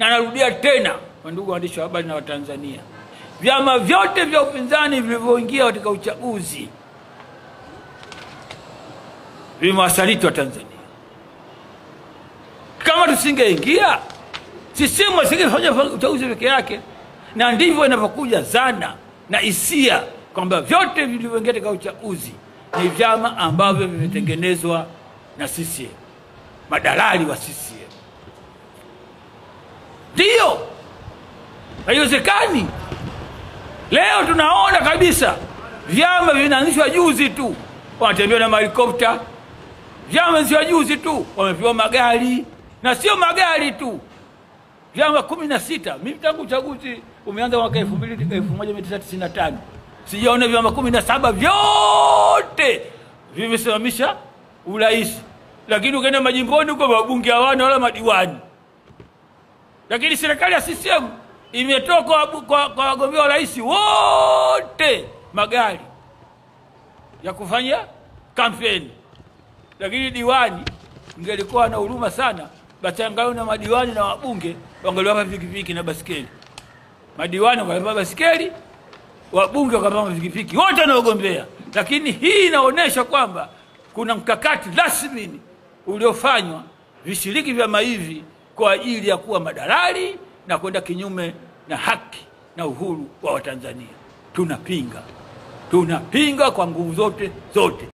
Na narudia tena, ndugu waandishi wa habari na Watanzania, vyama vyote vya upinzani vilivyoingia katika uchaguzi vimewasaliti wa Tanzania. Kama tusingeingia, CCM asingefanya uchaguzi peke yake. Na ndivyo inapokuja zana na hisia kwamba vyote vilivyoingia katika uchaguzi ni vyama ambavyo vimetengenezwa na CCM, madalali wa CCM. Ndio, haiwezekani. Leo tunaona kabisa vyama vinaanzishwa juzi tu, wanatembea na mahelikopta. Vyama vinaanzishwa juzi tu, wamepewa magari, na sio magari tu, vyama 16. Mimi tangu uchaguzi umeanza mwaka 1995 sijaona vyama 17 vyote vimesimamisha urais. Lakini ukaenda majimboni huko wabunge hawana wala madiwani. Lakini serikali ya CCM imetoka kwa wagombea urais wote magari ya kufanya kampeni. Lakini diwani ingelikuwa na huruma sana, basi angalau na madiwani na wabunge wangeliwapa pikipiki na basikeli. Madiwani wakalipa basikeli, wabunge wakapanga pikipiki, wote wanaogombea. Lakini hii inaonesha kwamba kuna mkakati rasmi uliofanywa vishiriki vyama hivi kwa ajili ya kuwa madalali na kwenda kinyume na haki na uhuru wa Watanzania. Tunapinga. Tunapinga kwa nguvu zote zote.